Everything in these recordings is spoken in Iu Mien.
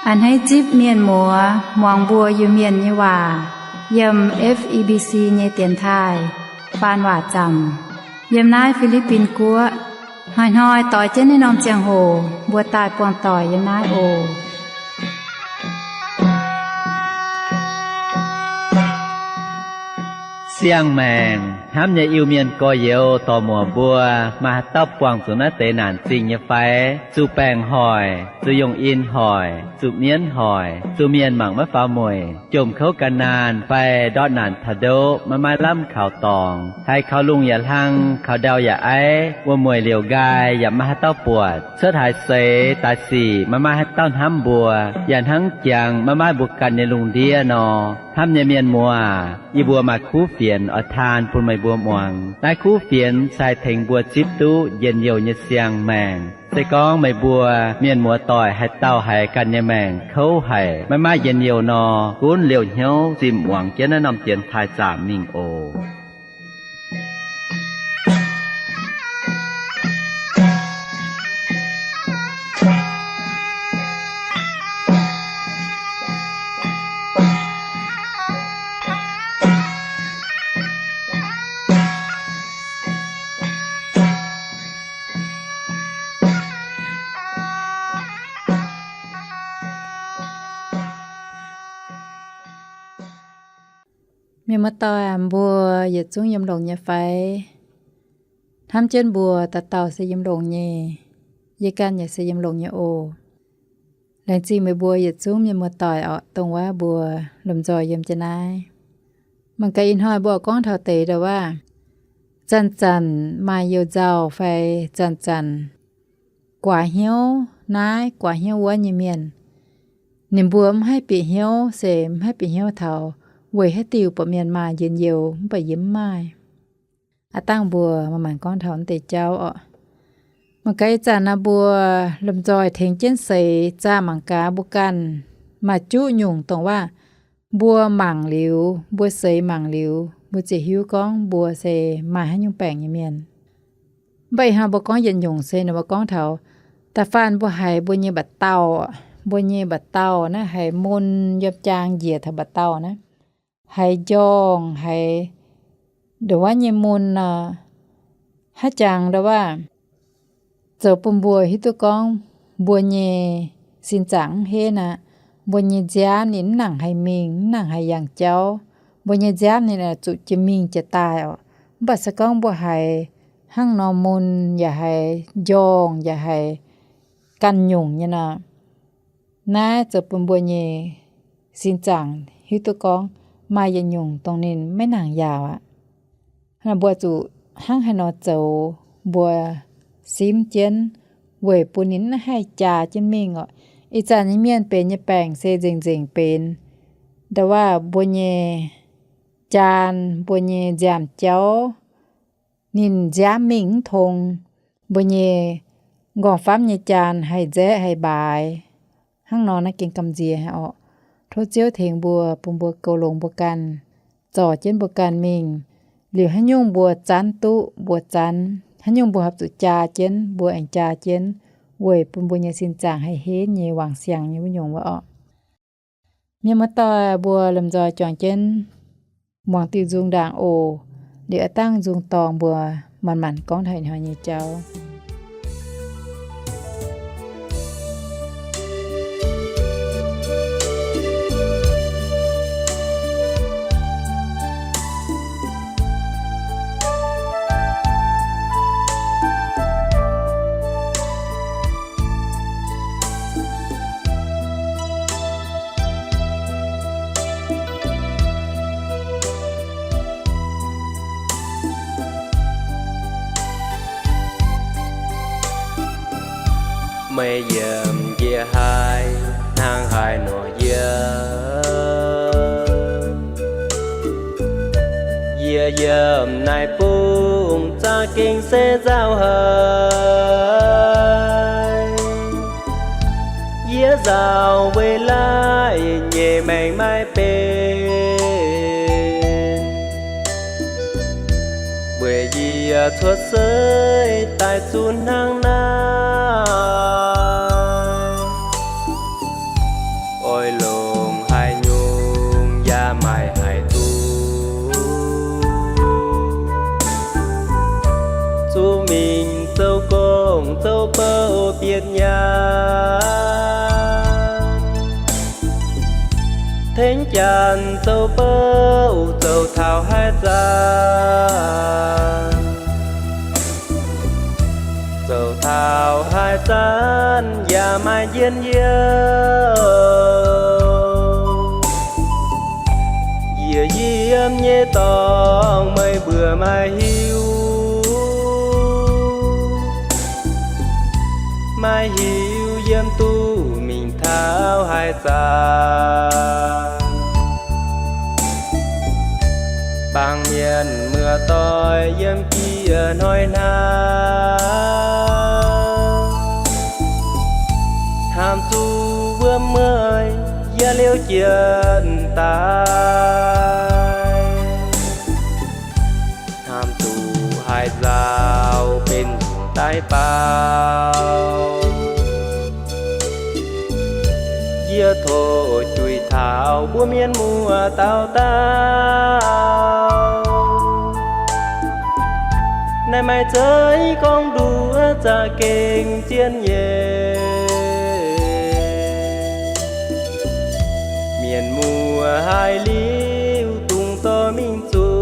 A'hneiv zipv mienh muoz muangx mbuo Iu-Mienh nyei waac yiem F E B C nyei dienx taaih faan waac zaamc yiem naaiv Fi^li^bin Guoqv. Hnoi-hnoi doix jienv naaiv norm ziangh hoc mbuo daaih buangh doic yiem naaiv oc. Siang-maengc hnamv nyei Iu-Mienh gorx-youz dorc-muoc mbuo, maaih haaix dauh buangh zuqc naaiv deix naanc zingh nyei fai? Zuqc baengc hoic, zuqc yongh in hoic, zuqc mienv hoic, zuqc mienh mangc maiv faaux mueic, jomc kouv gan naanh fai ndortv naanc taux ndoqv maiv maaih lamh kaux dorngx, haiz kaux lungh yaac hlang, kaux ndau yaac aiv, wuom-mueic liouc nqaai yaac maiv maaih haaix dauh buatc, cuotv haaix seix daaih sic maiv maaih haaix dauh hnamv mbuo, yaac hnangv jangx maiv maaih mbuo ganh nyei lungh ndiev nor. Hnamv nyei mienh muoz, yie mbuo maaih kuv fienx oix taan bun meih mbuo muangx. Naaiv kuv fienx se haih tengx mbuo zipv duqv njien-youh nyei siang-maengc. Se gorngv meih mbuo mienh muoz-doic haaix dauh haiz ganh nyei maengc kouv haic, maiv maaih njien-youh nor, gunv liouh hnyouv zinh muangx jienv naaiv norm dienx taaih zaamc mingh oc. Mienh muoz-doic, mbuo yietc zungv yiem longx nyei fai? Hnamv jienv mbuo dauh dauh se yiem longx nyei. Yie ganh yaac se yiem longx nyei oc. Laengz zingh meih mbuo yietc zungv mienh muoz-doic orqc, dongh wuov mbuo lomh nzoih yiem jienv naaiv. Mangc gaax ih hnoi mbuo gorngv taux deix ndau wuov, zanc-zanc maaih you-nzauh fai zanc-zanc guaax hnyouv naaiv guaax hnyouv wuov nyei mienh, ninh mbuo mv haih bieqc hnyouv se mv haih bieqc hnyouv taux weic haaix diuc buatc mienh maaih njien-youh mv baac yie mv maaih. Aav dangh mbuo manc-manc gorngv taux deix jauv orqc. Mangc gaax ih zanc naaiv mbuo lomh nzoih tengx jienv seix zaah mangc gaax mbuo ganh maaih juqv nyungc dongh wuov, mbuo mangc liuz, mbuo seix mangc liuz, mbuo ziouc hiuv gorngv mbuo se maaih haaix nyungc baengc nyei mienh. Mv baac ih hnoi mbuo gorngv yietc nyungc se ninh mbuo gorngv taux da'faanh mbuo haiz mbuo nyei mba'dauh, mbuo nyei mba'dauh naaiv haiz mun yiem jaang njiec taux mba'dauh naaiv, haiz njorngh, haiz ndongc wuov nyei mun nor, haaix jangx ndau wuov zoux bun mbuo hiuv duqv gorngv mbuo nyei sin zaangc mv henv aqv. Mbuo nyei nziaamv ninh mv nangc haih mingh, mv nangc haih yangh jauv. Mbuo nyei nziaamv ninh zuqc jiex mingh jiex daaih oc. Mv baac se gorngv mbuo haiz hnangv nor mun yaac haiz njorngh yaac haiz ganh nyungc nyei nor, naaiv zoux bun mbuo nyei sin zaangc hiuv duqv gorngv maaih yietc nyungc dongh ninh maiv nangc yaauc aqv. Mbuo zuqc hnangv haaix nor zoux, mbuo simv jienv weic bun ninh mv haih jaa jienv mingh oc. Ih zanc nyei mienh benx nyei baengc se nzengc-nzengc benx ndau wuov mbuo nyei jaan, mbuo nyei nziaamv-jauv, ninh nziaamv mingh mv tong, mbuo nyei nqorngv-famv nyei jaan haih nzaeqv haih mbaaix. Hnangv nor naaiv gengh gamh nziex haic orqc. Tov Ziouv tengx mbuo, bun mbuo goux longx mbuo ganh, zorc jienv mbuo ganh mingh. Liuz haaix nyungc mbuo zanv duqv mbuo zanv, haaix nyungc mbuo horpc zuqc jaa jienv mbuo aengx jaa jienv, weic bun mbuo nyei sin zaangc haih henv nyei wangc siangx nyei wuov nyungc wuov orqc. Mienh muoz-doic, mbuo lomh nzoih juangc jienv muangx diuh nzung ndaangc oc. Liuz aav dangh nzung dorngx mbuo manc-manc gorngv taux ih hnoi nyei jauv. Meih yiemc njiec haaix, hnangv haaix nor yie? Yie yiemc naaiv bung za'gengh se nzauh haic. Yie nzauh weic laaix nyei maengc maiv benx, weic yie cuotv seix daaih zuqc hnangv naaiv. nyaanh. Tengx janx zoux bouh zoux taux haaix zanc, zoux taux haaix zanc yaac maaih njien-youh. Yie yiem nyei dorngx meih mbuo maaih hiuv, maaih hiuv yiem duqv mingh taux haaix zanc. Baamh mienh muoz-doic yiem jiex hnoi-hnangv, hnamv zuqc wuom meih yaac liouh jienv daaih. Hnamv zuqc haaix nzauh benx daaih baaux. Yie tov juix taux mbuo mienh muoz dauh dauh. Naaiv maaih zeiz gorngv nduov za'gengh zien nyei. Mienh muoz haiz liuz dungx dorh mingh zuqc.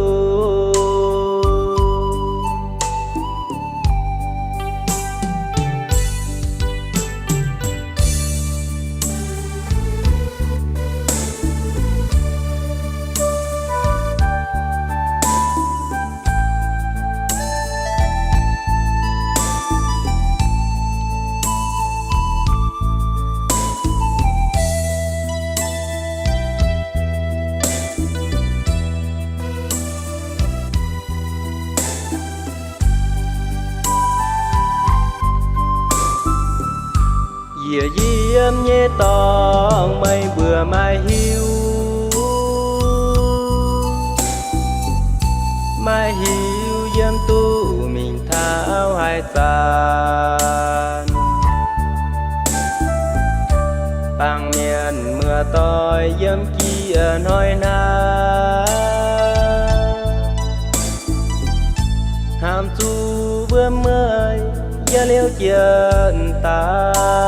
Yie yiem nyei dorngx meih mbuo maaih hiuv, maaih hiuv yiem duqv mingh taux haaix zanc. Baamh mienh muoz-doic yiem jiex hnoi-hnangv, hnamv zuqc wuom meih yaac liouh jienv daaih.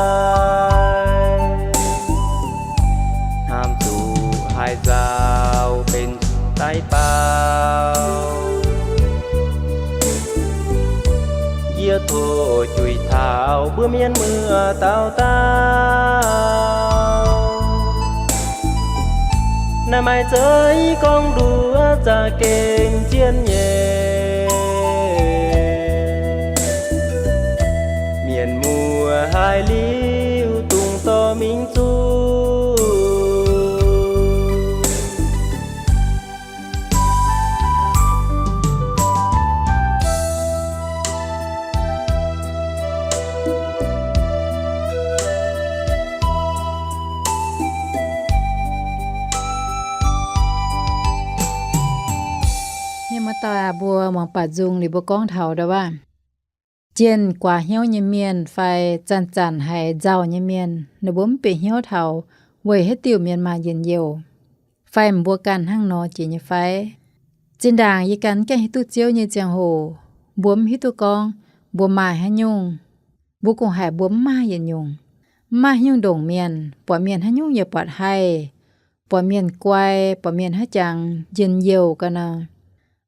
Hnamv zuqc haaix nzauh benx daaih baaux. Yie tov juix taux mbuo mienh muoz dauh dauh. Naaiv maaih zeiz gorngv nduov za'gengh zien nyei. Mienh muoz haiz liuz dungx dorh mingh zuqc. Mienh muoz-doic aac, mbuo muangx baac nzung liuz mbuo gorngv taux ndau wuov, jienh guaax hnyouv nyei mienh fai zanc-zanc haiz nzauh nyei mienh, ninh mbuo mv bieqc hnyouv taux weic haaix diuc mienh maaih njien-youh, fai mbuo ganh hnangv nor jiex nyei fai? Zinh ndaangc yie ganh mv gaengh hiuv duqv Ziouv nyei ziangh hoc, mbuo mv hiuv duqv gorngv mbuo maaih haaix nyungc. Mbuo kungx haiz mbuo mv maaih yietc nyungc, mv maaih haaix nyungc ndongc mienh, buatc mienh haaix nyungc yaac buatc haih, buatc mienh guai, buatc mienh haaix jangx njien-youh ga'naaiv.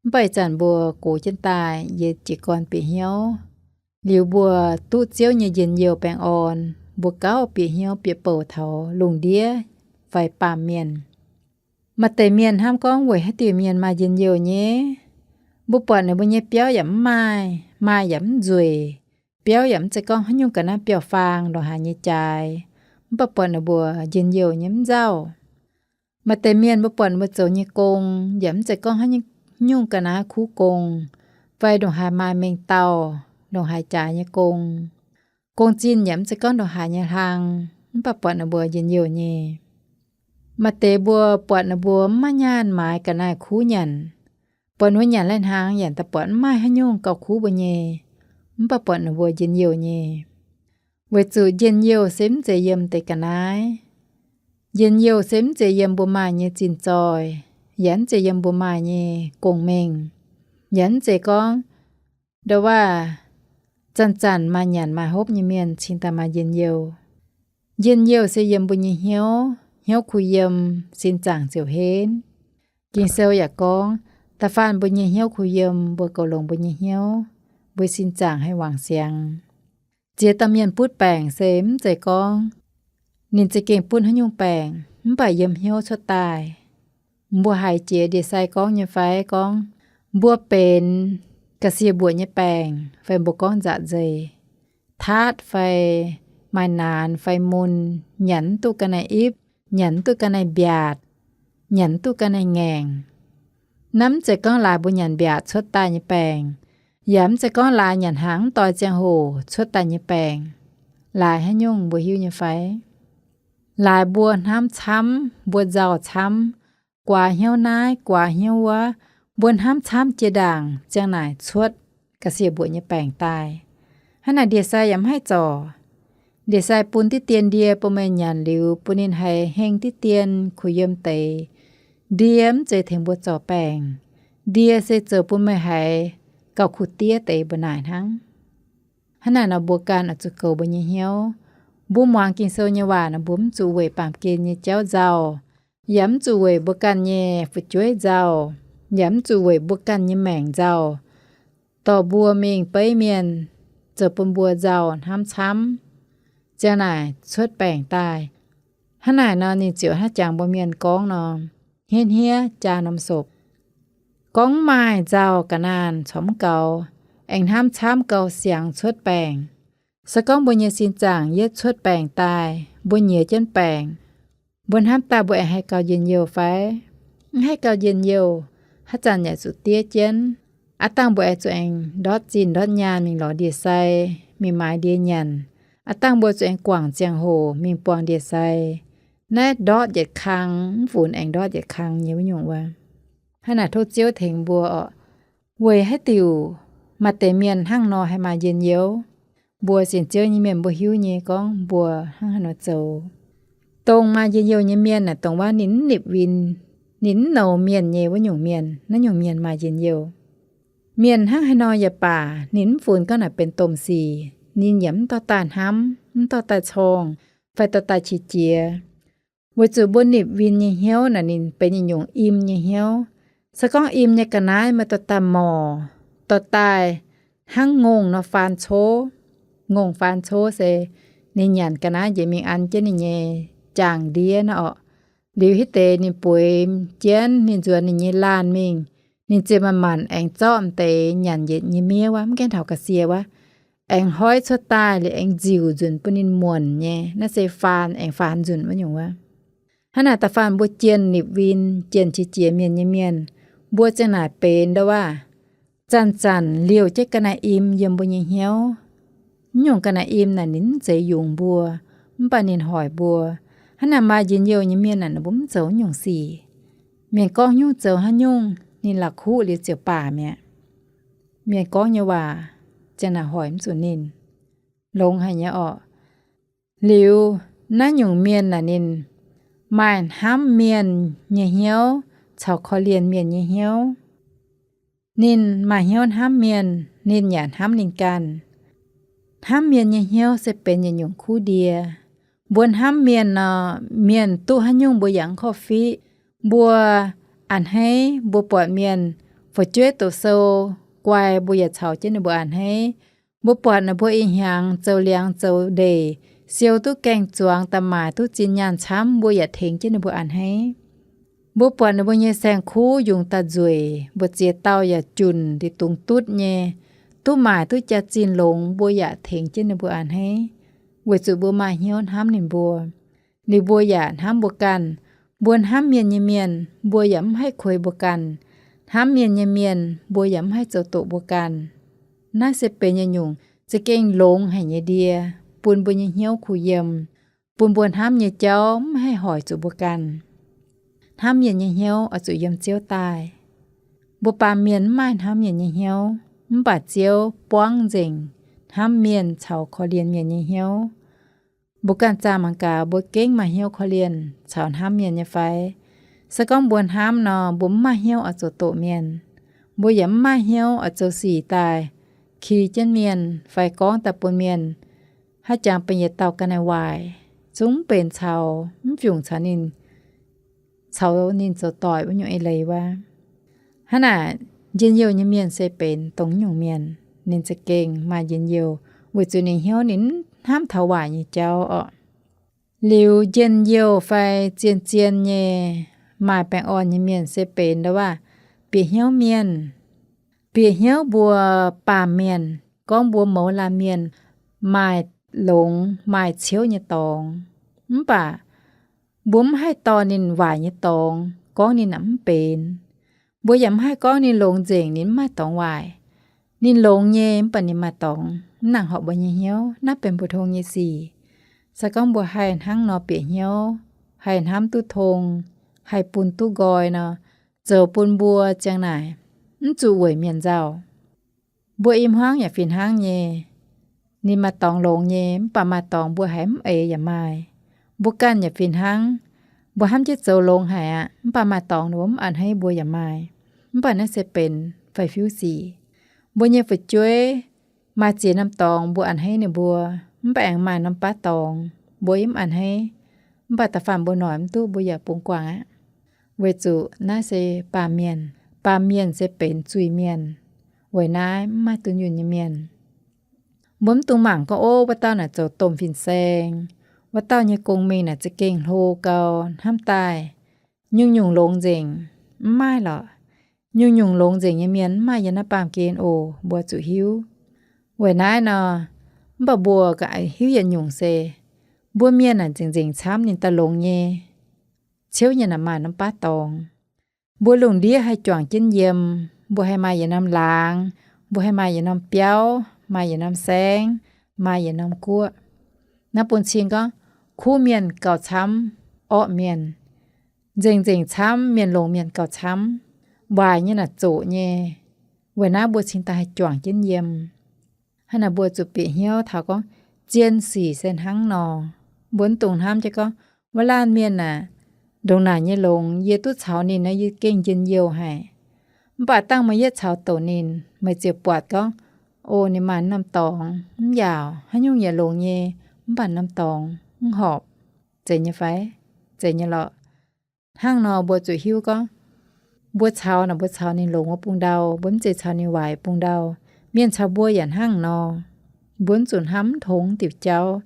Mv baac ih zanc mbuo gox jienv daaih, yie jiez gorn bieqc hnyouv. Liuz mbuo duqv Ziouv nyei njien-youh baengh orn, mbuo gauh bieqc hnyouv bieqc bouc taux lungh ndiev fai baamh mienh. Maaih deix mienh hnamv gorngv weic haaix diuc mienh maaih njien-youh nyei? Mbuo buatc ninh mbuo nyei biauv yaac mv maaih, maaih yaac mv nzueic, biauv yaac mv zeiz gorngv haaix nyungc ga'naaiv biauv-faang ndongc haaix nyei jaaix, mv baac buatc ninh mbuo njien-youh nyei mv nzauh. Maaih deix mienh mbuo buatc ninh mbuo zoux nyei gong yaac mv zeiz gorngv haaix nyungc ga'naaiv kuv gong, fai ndongc haaix maaih mengh dauh, ndongc haaix jaaix nyei gong. Gong-zinh yaac mv zeiz gorngv ndongc haaix nyei hlang, mv baac buatc ninh mbuo njien-youh nyei. Maaih deix mbuo buatc ninh mbuo mv maaih nyaanh maaiz ga'naaiv kuv nyanc, buatc ninh mbuo nyanc lai-hnaangx yaac daaih buatc mv maaih haaix nyungc gauh kuv mbuo nyei, mv baac buatc ninh mbuo njien-youh nyei. Weic zuqc njien-youh se mv zeiz yiem deix ga'naaiv. Njien-youh se mv zeiz yiem mbuo maaih nyei zinh zoih, yaac mv zeiz yiem mbuo maaih nyei gong-mengh, yaac mv zeiz gorngv ndau wuov Zanc-zanc maaih nyanc maaih hopv nyei mienh cingx daaih maaih njien-youh. Njien-youh se yiem mbuo nyei hnyouv, hnyouv kuh yiem, sin zaangc ziouc henv. Ging-Sou yaac gorngv, da'faanh mbuo nyei hnyouv kuh yiem, mbuo goux longx mbuo nyei hnyouv, mbuo sin zaangc haih wangc siangx. Ziex dauh mienh butv baengc se mv zeiz gorngv ninh za'gengh butv haaix nyungc baengc, mv baac yiem hnyouv cuotv daaih. Mbuo haiz jiex ndie-sai gorngv nyei fai? Gorngv mbuo benx ga'sie mbuoqc nyei baengc, fai mbuo gorngv nza'nzeic, taatv fai maaih naanx fai mun, nyanc mv duqv ga'naaiv ipv, nyanc mv duqv ga'naaiv mbiaatc, nyanc mv duqv ga'naaiv ngaengc. Naaiv mv zeiz gorngv laaix mbuo nyanc mbiaatc cuotv daaih nyei baengc, yaac mv zeiz gorngv laaix nyanc hnaangx mv doix ziangh hoc cuotv daaih nyei baengc. Laaix haaix nyungc mbuo hiuv nyei fai? Laaix mbuo hnamv camv, mbuo nzauh camv, guaax hnyouv naaiv, guaax hnyouv wuov, mbuo hnamv camv jiex ndaangc ziang naaic cuotv ga'sie mbuoqc nyei baengc daaih. Hnangv naaic ndie-sai yaac mv haih zorc. Ndie-sai bun diqv dien ndie bun meih nyanc liuz, bun ninh haiz heng diqv dien kuh yiem deix. Ndie mv zeiz tengx mbuo zorc baengc. Ndie se zoux bun meih haiz gauh kuh diev deix mbuo naaic hnangv. Hnangv naaic nor mbuo ganh oix zuqc goux mbuo nyei hnyouv. Mbuo muangx Ging-Sou nyei waac nor mbuo mv zuqc weic baamh gen nyei jauv nzauh, yaac mv zuqc weic mbuo ganh nyei fu'jueiv nzauh, yaac mv zuqc weic mbuo ganh nyei maengc nzauh. Dorh mbuo mingh beiv mienh, zoux bun mbuo nzauh hnamv camv, ziang naaic cuotv baengc daaih. Hnangv naaic nor ninh ziouc hnangv jangx mbuo mienh gorngv nor, hniev hniev jaa norm sopc. Gorngv maaih nzauh ga'naanh corc mv gaux, aengx hnamv camv gauh siangx cuotv baengc. Se gorngv mbuo nyei sin zaangc yietv cuotv baengc daaih, mbuo nyiex jienv baengc, mbuo hnamv daaih mbuo aengx haih gauh njien-youh fai? Mv haih gauh njien-youh, haaix zanc yaac zuqc diev jienv. Aav dangh mbuo aengx zuqc aengx ndortv zinh ndortv nyaanh mingh lorz ndie-sai, mingh maaiz ndie nyanc. Aav dangh mbuo zuqc aengx guangc ziangh hoc mingh buangh ndie-sai. Naaiv ndortv yietc kang mv funx aengx ndortv yietc kang nyei wuov nyungc wuov. Hnangv naaic tov Ziouv tengx mbuo oc. Weic haaix diuc maaih deix mienh hnangv nor haih maaih njien-youh? Mbuo sienx Ziouv nyei mienh mbuo hiuv nyei gorngv mbuo hnangv haaix nor zoux. Dongh maaih njien-youh nyei mienh naaic dongh wuov ninh mv nipc win, ninh mv nouz mienh nyei wuov nyungc mienh, naaiv nyungc mienh maaih njien-youh. Mienh hnangv haaix nor yaac baac ninh mv funx gorngv naaic benx domh sic, ninh yaac mv dorh daaih hnamv, mv dorh daaih corngh, fai dorh daaih qiex jiez. Weic zuqc mbuo nipc win nyei hnyouv naaic ninh benx yietc nyungc im nyei hnyouv. Se gorngv im nyei ga'naaiv meih dorh daaih morc, dorh daaih hnangv ngongh nor faan cov. Ngongh faan cov se ninh nyanc ga'naaiv njiec mingh an jienv ninh nyei jaang-ndiev nor orqc. Liuz hitv deix ninh bueix jienv, ninh nzuonx ninh nyei laanh mingh, ninh ziouc manc-manc aengx zorqv m'deix nyanc njiec nyei miev wuov, mv gaengh taux ga'sie wuov, aengx hoiv cuotv daaih liuz aengx nziuc nzunc bun ninh muonc nyei. Naaiv se faan aengx faan nzunc wuov nyungc wuov. Hnangv naaic da'faanh mbuo jienh nipc win, jienh qiex jiez mienh nyei mienh, mbuo ziang naaic benx ndo wuov, zanc-zanc liouh jienv ga'naaiv im yiem mbuo nyei hnyouv. Mv nyungc ga'naaiv im naaic ninh mv zeiz yungz mbuo, mv baac ninh hoic mbuo. Hnangv naaic maaih njien-youh nyei mienh naaic ninh mbuo mv zoux nyungc sic. Mienh gorngv nyungc zoux haaix nyungc, ninh la'kuqv liuz ziouc baac mi'aqv. Mienh gorngv nyei waac ziang naaic hoic mv zuqc ninh. Longx haic nyei orqc. Liuz, naaiv nyungc mienh naaic ninh maaih hnamv mienh nyei hnyouv caux korv-lienh mienh nyei hnyouv. Ninh maaih hnyouv hnamv mienh, ninh yaac hnamv ninh ganh. Hnamv mienh nyei hnyouv se benx yietc nyungc kuv ndie. Mbuo hnamv mienh nor, mienh duqv haaix nyungc mbuo yaac mv korv-fiqv. Mbuo a'hneiv, mbuo buatc mienh fu'jueiv doqc sou guai, mbuo yaac caux jienv ninh mbuo a'hneiv. Mbuo buatc ninh mbuo ih hnyangx zoux liangx zoux ndeic, siou duqv gaeng-zuangx daaih maaic duqv zinh nyaanh camv, mbuo yaac tengx jienv ninh mbuo a'hneiv. Mbuo buatc ninh mbuo nyei saeng-kuv yungz daaih nzueic, mbu'ziex dauh yaac junc, dungz dutv nyei, duqv maaic duqv jaax-zinh longx, mbuo yaac tengx jienv ninh mbuo a'hneiv, weic zuqc mbuo maaih hnyouv hnamv ninh mbuo. Liuz mbuo yaac hnamv mbuo ganh. Mbuo hnamv mienh nyei mienh, mbuo yaac mv haih kuei mbuo ganh. Hnamv mienh nyei mienh, mbuo yaac mv haih zoux doqc mbuo ganh. Naaiv se benx yietc nyungc za'gengh longx haic nyei ndie, bun mbuo nyei hnyouv kuh yiem, bun mbuo hnamv nyei jauv mv haih hoic zuqc mbuo ganh. Hnamv mienh nyei hnyouv oix zuqc yiem Ziouv daaih. Mbuo baamh mienh mv maaih hnamv mienh nyei hnyouv, mv baac Ziouv buangv nzengc hnamv mienh caux korv-lienh mienh nyei hnyouv. Mbuo ganh zaah mangc gaax, mbuo gengh maaih hnyouv korv-lienh caux hnamv mienh nyei fai? Se gorngv mbuo hnamv nor, mbuo mv maaih hnyouv oix zoux doqc mienh. Mbuo yaac mv maaih hnyouv oix zoux sic daaih ki jienv mienh fai gorngv daaih bun mienh, haaix jangx benx yietc dauh ga'naaiv waaic, zungv mv benx caux, mv fiungc caux ninh, caux ninh zoux doic wuov nyungc eix leiz wuov. Hnangv naaic, njien-youh nyei mienh se benx dongh nyungc mienh, ninh za'gengh maaih njien-youh, weic zuqc ninh hnyouv ninh hnamv taux waaic nyei jauv orqc. Liuz njien-youh fai zien-zien nyei, maaih baengh orn nyei mienh se benx ndau waac bieqc hnyouv mienh. Bieqc hnyouv mbuo baamh mienh, gorngv mbuo mouz laanh mienh maaih longx maaih ciouv nyei dorngx, mv baac mbuo mv haih dorh ninh waaic nyei dorngx gorngv ninh mv benx. Mbuo yaac mv haih gorngv ninh longx nzengc, ninh mv maaih dorngx waaic. Ninh longx nyei mv baac ninh maaih dorngx, mv nangc horpc mbuo nyei hnyouv. Naaiv benx mbuo tong nyei sic. Se gorngv mbuo haih hnangv nor bieqc hnyouv, haih hnamv duqv tong, haih bun duqv nqoi nor, zoux bun mbuo ziang naaic mv zuqc weic mienh nzauh. Mbuo i hmuangv yaac fih hnangv nyei. Ninh maaih dorngx longx nyei, mv baac maaih dorngx mbuo haiz mv eix yaac maaih. Mbuo ganh yaac fih hnangv. Mbuo hnamv jienv zoux longx haic aqv, mv baac maaih dorngx ninh mbuo mv a'hneiv mbuo yaac maaih. Mv baac naaiv se benx fai fiuv sic. Mbuo nyei fu'jueiv maaih ziex norm dorngx mbuo a'hneiv ninh mbuo, mv baac aengx maaih norm baav dorngx mbuo yiem mv a'hneiv. Mv baac da'faanh mbuo noic mv duqv mbuo yaac bungx guangc aqv. Weic zuqc naaiv se baamh mienh. Baamh mienh se benx zuiz-mienh. Weic naaiv mv maaih dunh yunh nyei mienh. Mbuo mv dungx mangc gorngv, ov, wuov dauh naaic zoux domh fin-saeng, wuov dauh nyei gong-mengh naaic za'gengh hlo gau, hnamv daaih nyungc-nyungc longx nzengc. Mv maaih lorqc. Nyungc-nyungc longx nzengc nyei mienh mv maaih yiem naaiv baamh gen oc, mbuo zuqc hiuv. Weic naaiv nor, mv baac mbuo ga'hiuv yietc nyungc se, mbuo mienh naaic nzengc-nzengc camv ninh daaih longx nyei, ciouv nyei naaic maaih norm baav dorngx. Mbuo lungh ndiev haih juangc jienv yiem, mbuo haih maaih yietc norm laangz, mbuo haih maaih yietc norm biauv, maaih yietc norm saengv, maaih yietc norm guoqv. Naaiv bun cing gorngv, kuv mienh gauh camv orqv mienh. Nzengc-nzengc camv mienh longx mienh gauh camv, waaic nyei naaic zoqc nyei. Weic naaiv mbuo cingx daaih haih juangc jienv yiem. Hnangv naaic mbuo zuqc bieqc hnyouv taux gorngv, zien sic se hnangv nor. Mbuo mv dungx hnamv jienv gorngv, wuov laanh mienh aah, ndongc naaic nyei longx yie duqv caux ninh nor yie gengh njien-youh haic. Mv baac dangh meih yietv caux doqc ninh, meih ziouc buatc gorngv, o, ninh maaih norm dorngx mv yaauc, haaix nyungc yaac longx nyei, mv baac norm dorngx mv horpc. Zeiz nyei fai? Zeiz nyei lorqc. Hnangv nor mbuo zuqc hiuv gorngv, mbuo caux naaic mbuo caux ninh longx wuov bung ndau, mbuo mv zeiz caux ninh waaic bung ndau. Mienh caux mbuo yaac hnangv nor. Mbuo mv zuqc hnamv mv tongx diuc jauv.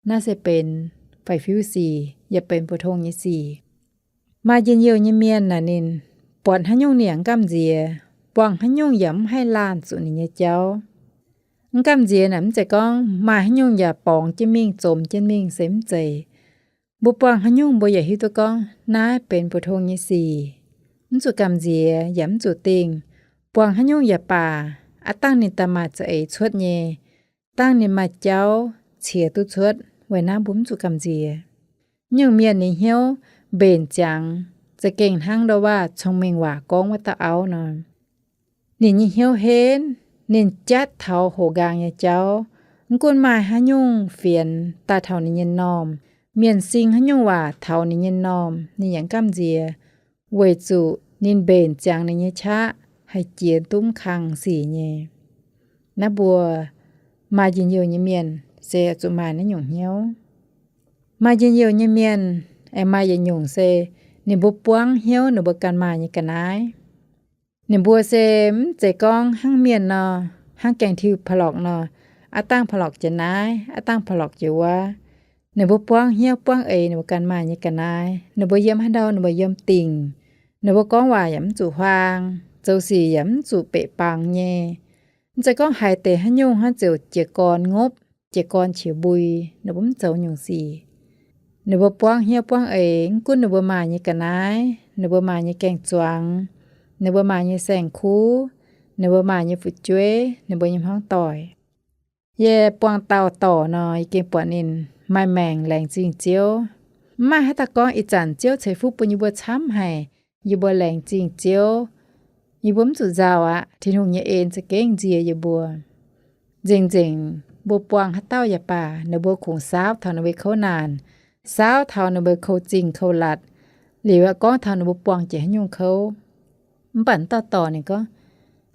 Naaiv se benx fai fiuv sic yaac benx mbuo tong nyei sic. Maaih njien-youh nyei mienh naaic ninh buatc haaix nyungc ninh yaac mv gamh nziex, buangh haaix nyungc yaac mv haih laanh zuqc ninh nyei jauv. Mv gamh nziex naaic mv zeiz gorngv maaih haaix nyungc yaac borngz jienv mingh, zomx jienv mingh se mv zeiz. Mbuo buangh haaix nyungc mbuo yaac hiuv duqv gorngv naaiv benx mbuo tong nyei sic, mv zuqc gamh nziex yaac mv zuqc dingh. Buangh haaix nyungc yaac baac, aav dangh ninh daaih maaih za'eix cuotv nyei, dangh ninh maaih jauv ciex duqv cuotv, weic naaiv mbuo mv zuqc gamh nziex. Nyungc mienh nyei hnyouv mbenc ziangx, za'gengh hnangv ndau waac cong-mengh waac gorngv wuov dauh auv nor. Ninh nyei hnyouv henv, ninh jatv taux hoqc nqaang nyei jauv. Mv gunv maaih haaix nyungc fienx daaih taux ninh nyei normh, mienh sing haaix nyungc waac taux ninh nyei normh, ninh yaac mv gamh nziex, weic zuqc ninh mbenc ziangx ninh nyei qaqv haih jiex duqv mv kang sic nyei. Naaiv mbuo maaih njien-youh nyei mienh se zuqc maaih naaiv nyungc hnyouv. Maaih njien-youh nyei mienh aengx maaih yietc nyungc se ninh mbuo buangv hnyouv ninh mbuo ganh maaih nyei ga'naaiv. Ninh mbuo se mv zeiz gorngv hnangv mienh nor, hnangv gaengh tiuv pa'lorqc nor, aav dangh pa'lorqc jiex naaiv, aav dangh pa'lorqc jiex wuov. Ninh mbuo buangv hnyouv buangv eix ninh mbuo ganh maaih nyei ga'naaiv. Ninh mbuo yiem haaix ndau ninh mbuo yiem dingc. Ninh mbuo gorngv waac yaac mv zuqc huaang, zoux sic yaac mv zuqc beqc bangx nyei. Mv zeiz gorngv haaix deix haaix nyungc hnangv ziouc jiez gorn ngopv, jiez gorn qiex mbui, ninh mbuo mv zoux nyungc sic. Ninh mbuo buangv hnyouv buangv eix, mv gunv ninh mbuo maaih nyei ga'naaiv, ninh mbuo maaih nyei gaeng-zuangx, ninh mbuo maaih nyei saeng-kuv, ninh mbuo maaih nyei fu'jueiv, ninh mbuo nyei hmuangv doic. Yie buangh dauh dorc nor, yie gengh buatc ninh maaih maengc laengz zingh Ziouv. Mv maaih haaix dauh gorngv ih zanc Ziouv ceix fuqv bun yie mbuo camv haic, yie mbuo laengz zingh Ziouv. Yie mbuo mv zuqc nzauh aqv. Tin-Hungh nyei en za'gengh nzie yie mbuo. Nzengc-nzengc mbuo buangh haaix dauh yaac baac, ninh mbuo kungx saauv taux ninh mbuo kouv naanc, saauv taux ninh mbuo kouv zingh kouv latc, liuz yaac gorngv taux ninh mbuo buangh jiex haaix nyungc kouv. Mv baac dauh dorc ninh gorngv,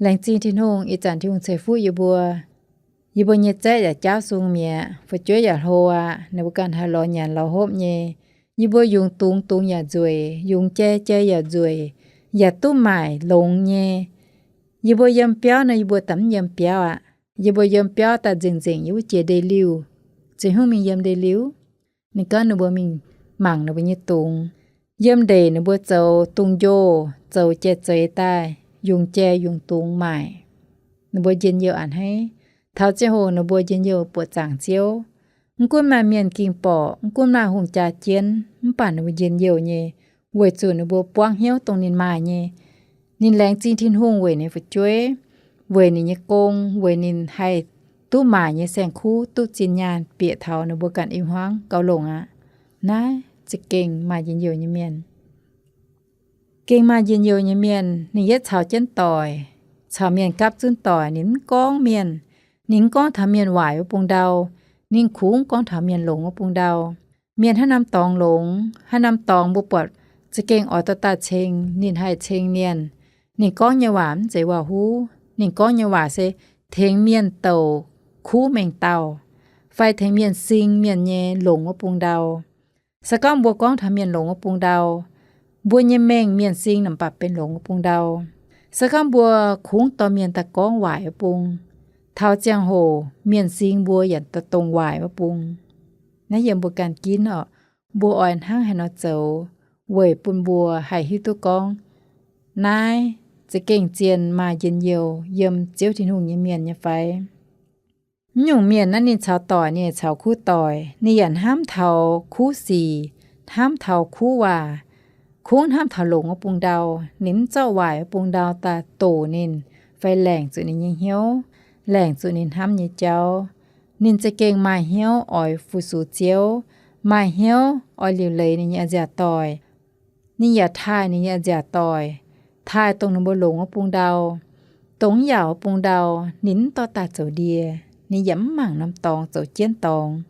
laengz zingh Tin-Hungh, ih zanc Tin-Hungh ceix fuqv yie mbuo. Yie mbuo nyei zaeqv yaac jaauv sung mi'aqv, fu'jueiv yaac hlo aqv, ninh mbuo ganh haih lorz nyanc lorz hopv nyei. Yie mbuo yungz dungz dungz yaac nzueic, yungz jai jai yaac nzueic, yaac duqv maaic longx nyei. Yie mbuo yiem biauv nor, yie mbuo daaih mv yiem biauv aqv. Yie mbuo yiem biauv daaih nzengc nzengc yiem wuov jiex ndeic-liuh. Zinh Hungh mingh yiem ndeic-liuh, ninh gorngv ninh mbuo mingh mangc ninh mbuo nyei dungz. Yiem ndeic ninh mbuo zoux dungz-njoh, zoux jai zeix daaih, yungz jai yungz dungz maaic. Ninh mbuo njien-youh a'hneiv. Taux ziangh hoc ninh mbuo njien-youh buoqc zaangc Ziouv. Mv gunv maaih mienh ging borqc, mv gunv maaih hungh jaa jienv, mv baac ninh mbuo njien-youh nyei, weic zuqc ninh mbuo buangv hnyouv dongh ninh maaih nyei. Ninh laengz zingh Tin-Hungh weic ninh fu'jueiv, weic ninh nyei gong, weic ninh haih duqv maaic nyei saeng-kuv duqv zinh nyaanh bieqc taux ninh mbuo ganh i hmuangv gauh longc aqv. Naaiv za'gengh maaih njien-youh nyei mienh. Gengh maaih njien-youh nyei mienh, ninh yietv caux jienv doic, caux mienh gapv zunv doic, ninh mv gorngv mienh. Ninh mv gorngv taux mienh waaic wuov bung ndau. Ninh kungx gorngv taux mienh longx wuov bung ndau. Mienh haaix norm dorngx longx, haaix norm dorngx mbuo buatc za'gengh oix dorh daaih ceng, ninh haih ceng mienh. Ninh gorngv nyei waac mv zeiz waac-huv. Ninh gorngv nyei waac se tengx mienh douc kuv mengh dauh, fai tengx mienh sing mienh nyei longx wuov bung ndau. Se gorngv mbuo gorngv taux mienh longx wuov bung ndau, mbuo nyei mengh mienh sing naaic mv baac benx longx wuov bung ndau. Se gorngv mbuo kungx dorh mienh daaih gorngv waaic wuov bung, taux ziangh hoc mienh sing mbuo yaac dongh waaic wuov bung. Naaiv yiem mbuo ganh ginv oc. Mbuo oix hnangv haaix nor zoux weic bun mbuo haih hiuv duqv gorngv naaiv za'gengh zien maaih njien-youh yiem Ziouv Tin-Hungh nyei mienh nyei fai? Mv nyungc mienh naaiv ninh caux doic, ninh caux kuv doic, ninh yaac hnamv taux kuv sic, hnamv taux kuv waac, kungx hnamv taux longx wuov bung ndau. Ninh mv zorqv waaic wuov bung ndau daaih doqc ninh, fai laengc zuqc ninh nyei hnyouv, laengc zuqc ninh hnamv nyei jauv. Ninh za'gengh maaih hnyouv oix fu-sux Ziouv, maaih hnyouv oix liuc leiz ninh nyei a'nziaauc doic. Ninh yaac taaih ninh nyei a'nziaauc doic, taaih dongh ninh mbuo longx wuov bung ndau. Dongh mv yaauc wuov bung ndau, ninh mv dorh daaih zoux ndie. Ninh yaac mv mangc norm dorngx zoux jienv dorngx,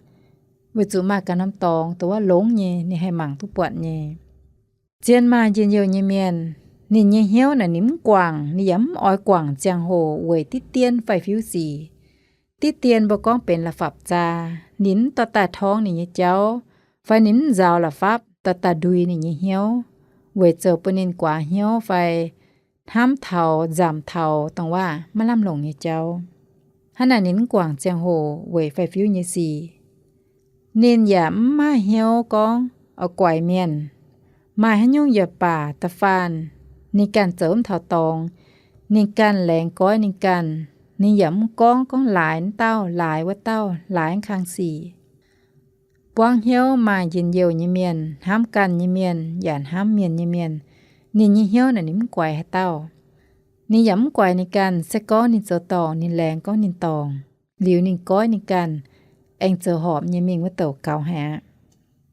weic zuqc maaih ganh norm dorngx dongh wuov longx nyei, ninh haih mangc duqv buatc nyei. Zien maaih njien-youh nyei mienh, ninh nyei hnyouv naaic ninh mv guangc, ninh yaac mv oix guangc ziangh hoc weic diqv dien fai fiuv sic. Diqv dien mbuo gorngv benx la'fapv-zaa, ninh mv dorh daaih torngv ninh nyei jauv, fai ninh mv nzaaux la'fapv dorh daaih ndui ninh nyei hnyouv, weic zoux bun ninh guaax hnyouv fai hnamv taux nzamc taux dongh waac maiv lamh longc nyei jauv. Hnangv naaic ninh mv guangc ziangh hoc weic fai fiuv nyei sic. Ninh yaac mv maaih hnyouv gorngv oix guaix mienh. Maaih haaix nyungc yaac baac da'faanh ninh ganh zoux mv taux dorngx, ninh ganh laengz goiv ninh ganh. Ninh yaac mv gorngv, gorngv laaix wuov dauh, laaix wuov dauh, laaix wuov kang sic. Buangv hnyouv maaih njien-youh nyei mienh, hnamv ganh nyei mienh yaac hnamv mienh nyei mienh, ninh nyei hnyouv naaic ninh mv guaix haaix dauh. Ninh yaac mv guaix ninh ganh, se gorngv ninh zoux dorngc, ninh laengz gorngv ninh dorngc, liuz ninh goiv ninh ganh, aengx zoux horpc nyei mingh wuov douc gaux haic aqv.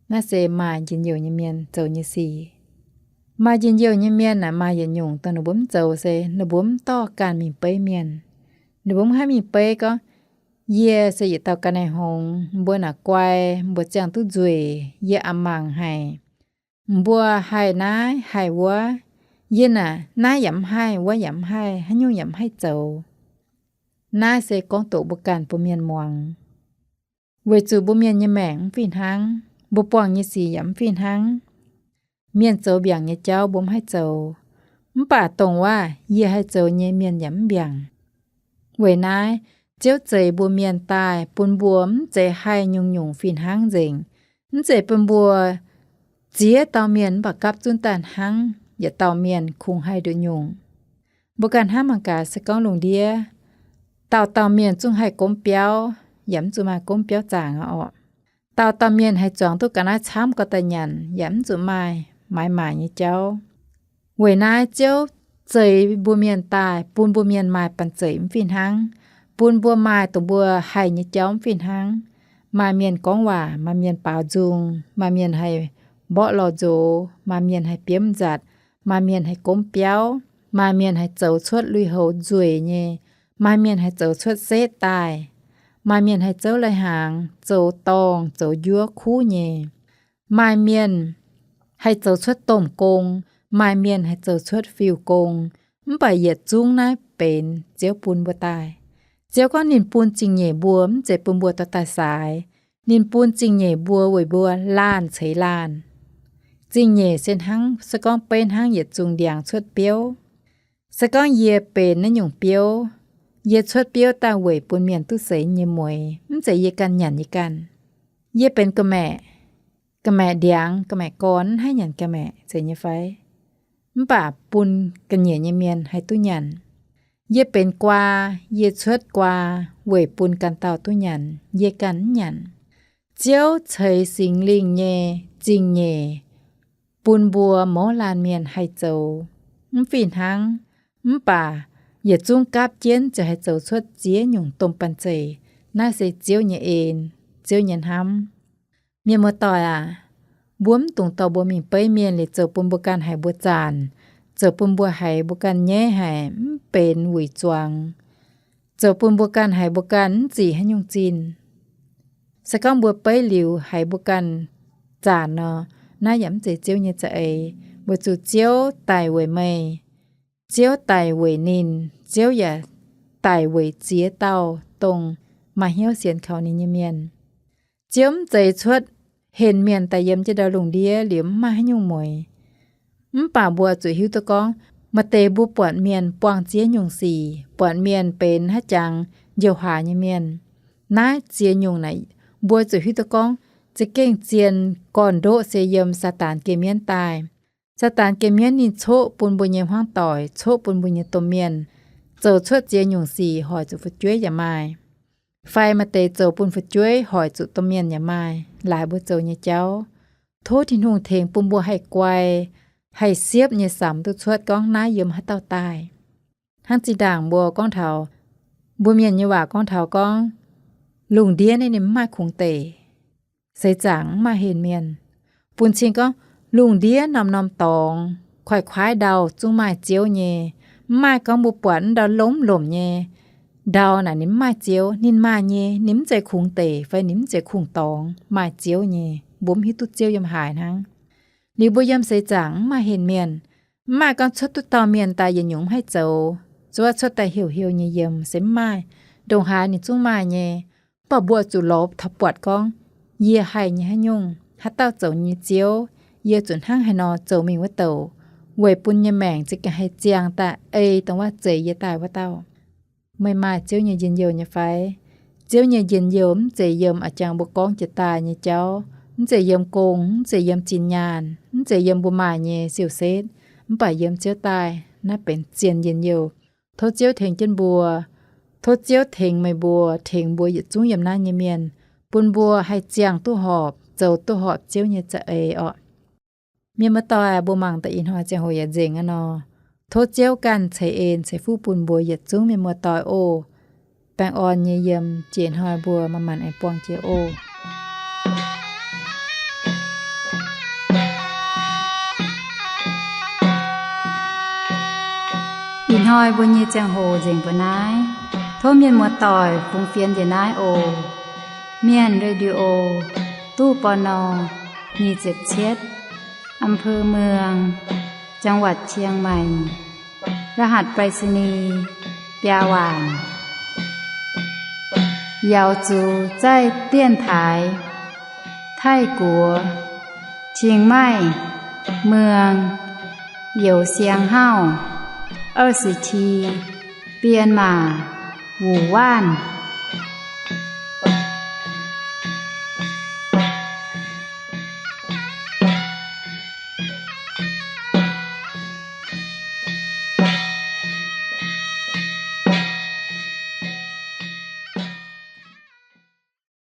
Naaiv se maaih njien-youh nyei mienh zoux nyei sic. Maaih njien-youh nyei mienh naaic maaih yietc nyungc dongh ninh mbuo mv zoux se ninh mbuo mv dorh ganh mingh beiv mienh. Ninh mbuo mv haih mingh beiv gorngv, yie se yietc dauh ga'naaiv-hngongx, mbuo naaic guai, mbuo ziangh duqv nzueic, yie a'mangc haic. Mbuo haih naaiv haih wuov, yie naaic naaiv yaac mv haih, wuov yaac mv haih, haaix nyungc yaac mv haih zoux. Naaiv se gorngv doqc mbuo ganh mbuo mienh muangx. Weic zuqc mbuo mienh nyei maengc mv fih hnangv, mbuo buangh nyei sic yaac mv fih hnangv. Mienh zoux mbiaangc nyei jauv mbuo mv haih zoux, mv baac dongh waac yie haih zoux nyei mienh yaac mv mbiaangc. Weic naaiv, Ziouv zeix mbuo mienh daaih bun mbuo mv zeiz haih nyungc-nyungc fih hnangv nzengc. Mv zeiz bun mbuo ziex dauh mienh mv baac gapv zunv daaih hnangv yietc dauh mienh kungx haih nduqc-nyungc. Mbuo ganh hnamv mangc gaax, se gorngv lungh ndiev dauh dauh mienh zungv haih gomv biauv, yaac mv zuqc maaih gomv biauv zaangc aqv orqc. Dauh dauh mienh haih zuangx duqv ga'naaiv camv gau daaih nyanc, yaac mv zuqc maaih maaiz maaic nyei jauv. Weic naaiv Ziouv zeix mbuo mienh daaih bun mbuo mienh maaih banh zeic mv fih hnangv, bun mbuo maaih dongh mbuo haih nyei jauv mv fih hnangv. Maaih mienh gorngv waac, maaih mienh baaux nzung, maaih mienh haih mborqv lorh nzox, maaih mienh haih biomv nzatc, maaih mienh haih gomv biauv, maaih mienh haih zoux cuotv lui-houx nzueic nyei, maaih mienh haih zoux cuotv setv daaih, maaih mienh haih zouv lai-hnaangx, zoux dorngh, zoux njuov kuv nyei, maaih mienh haih zoux cuotv domh gong, maaih mienh haih zoux cuotv fiuv gong, mv baac yietc zungv naaiv benx Ziouv bun mbuo daaih. Ziouv gorngv ninh bun zingh nyeic mbuo mv zeiz bun mbuo dorh daaih saaix. Ninh bun zingh nyeic mbuo weic mbuo laanh ceix laanh. Zingh nyeic se hnangv, se gorngv beiv hnangv yietc zungh ndiangx cuotv biouv. Se gorngv yie benx naaiv nyungc biouv, yie cuotv biouv daaih weic bun mienh duqv seix nyei mueix, mv zeiz yie ganh nyanc yie ganh. Yie benx ga'maeqc, ga'maeqc ndiangx, ga'maeqc gorn, mv haih nyanc ga'maeqc, zeiz nyei fai? Mv baac bun ga'nyiec nyei mienh haih duqv nyanc. Yie benx guaa, yie cuotv guaa weic bun ganh dauh duqv nyanc, yie ganh mv nyanc. Ziouv ceix Singx Lingh nyei zingh nyeic bun mbuo mouz laanh mienh haih zoux. Mv fih hnangv, mv baac yietc zungv gapv jienv ziouc haih zoux cuotv ziex nyungc domh banh zeic. Naaiv se Ziouv nyei en, Ziouv nyei hnamv. Mienh muoz-doic aac, mbuo mv dungx dorh mbuo mingh beiv mienh liuz zoux bun mbuo ganh haiz mbuo zanc, zoux bun mbuo haiz mbuo ganh nyaiv haic, mv benx wuic zuangx, zoux bun mbuo ganh haiz mbuo ganh mv zic haaix nyungc zinh. Se gorngv mbuo beiv liuz haiz mbuo ganh zanc nor, naaiv yaac mv zeiz Ziouv nyei za'eix, weic zuqc Ziouv daic weic meih, Ziouv daic weic ninh, Ziouv yaac daic weic ziex dauh dongh maaih hnyouv sienx kaux ninh nyei mienh. Ziouv mv zeiz cuotv henh mienh daaih yiem jienv ndau lungh ndiev liuz mv maaih haaix nyungc mueix. Mv baac mbuo zuqc hiuv duqv gorngv, maaih deix mbuo buatc mienh buangh ziex nyungc sic, buatc mienh benx haaix jangx njoux haaix nyei mienh. Naaiv ziex nyungc naaic, mbuo zuqc hiuv duqv gorngv, za'gengh zien gorn-ndoqv se yiem Saadaan geh mienv daaih. Saadaan geh mienv ninh coqv bun mbuo nyei hmuangv doic, coqv bun mbuo nyei domh mienh, zoux cuotv ziex nyungc sic hoic zuqc fu'jueiv yaac maaih. Fai maaih deix zoux bun fu'jueiv hoic zuqc domh mienh yaac maaih, laaix mbuo zoux nyei jauv. Tov Tin-Hungh tengx bun mbuo haih guai, haih siepv nyei samx duqv cuotv gorngv naaiv yiem haaix dauh daaih. Hnangv zinh ndaangc mbuo gorngv taux, mbuo mienh nyei waac gorngv taux gorngv, lungh ndiev naaiv ninh mv maaih kungx deic. Seix zaangc mv maaih henh mienh. Bun cing gorngv, lungh ndiev norm-norm dorngx, kuaaiv-kuaaiv ndau zungv maaih Ziouv nyei. Mv maaih gorngv mbuo buatc ndau lomh-lomh nyei ndau naaic ninh mv maaih Ziouv. Ninh maaih nyei, ninh mv zeiz kungx deic fai ninh mv zeiz kungx dorngx, maaih Ziouv nyei. Mbuo mv hiuv duqv Ziouv yiem haaix hnangv. Liuz mbuo yiem seix zaangc mv maaih henh mienh. Mv maaih gorngv cuotv duqv dauh mienh daaih yietc nyungc mv haih zoux. Zuov cuotv daaih heuc heuc nyei yiem se mv maaih. Ndongc haaix ninh zungv maaih nyei. Mv baac mbuo zuqc lorz taux buatc gorngv, yie haih nyei haaix nyungc, haaix dauh zoux nyei Ziouv, yie zuqc hnangv haaix nor zoux mingh wuov douc, weic bun nyei maengc za'gengh haih ziangh daaih ei dongh wuov zeix yie daaih wuov dauh. Meih maaih Ziouv nyei njien-youh nyei fai? Ziouv nyei njien-youh mv zeiz yiem a'jangc mbuo gorngv jiex daaih nyei jauv, mv zeiz yiem gong, mv zeiz yiem zinh nyaanh, mv zeiz yiem mbuo maaih nyei siou-setv, mv baac yiem Ziouv daaih. Naaiv benx zien njien-youh. Tov Ziouv tengx jienv mbuo. Tov Ziouv tengx meih mbuo, tengx mbuo yietc zungv yiem naaiv nyei mienh, bun mbuo haih ziangh duqv horpc, zoux duqv horpc Ziouv nyei za'eix orqc. Mienh muoz-doic, mbuo mangc daaih ih hnoi ziangh hoc yaac nzengc aqv nor. Tov Ziouv ganh ceix en ceix fuqv bun mbuo yietc zungv mienh muoz-doic oc. Baengh orn nyei yiem, jiex hnoi mbuo manc-manc aengx buangh jiex oc. Ih hnoi mbuo nyei ziangh hoc nzengc mbuo naaiv. Tov mienh muoz-doic fungx fienx njiec naaiv oc. Mienh Radio, ตู้ ปณ. nyic ziepc cietv, อำเภอเมือง จังหวัดเชียงใหม่ รหัสไปรษณีย์ biaa waanc. 瑶族在电台 ไทกัว เชียงใหม่ เมือง 有限号 二十七 编码 五万.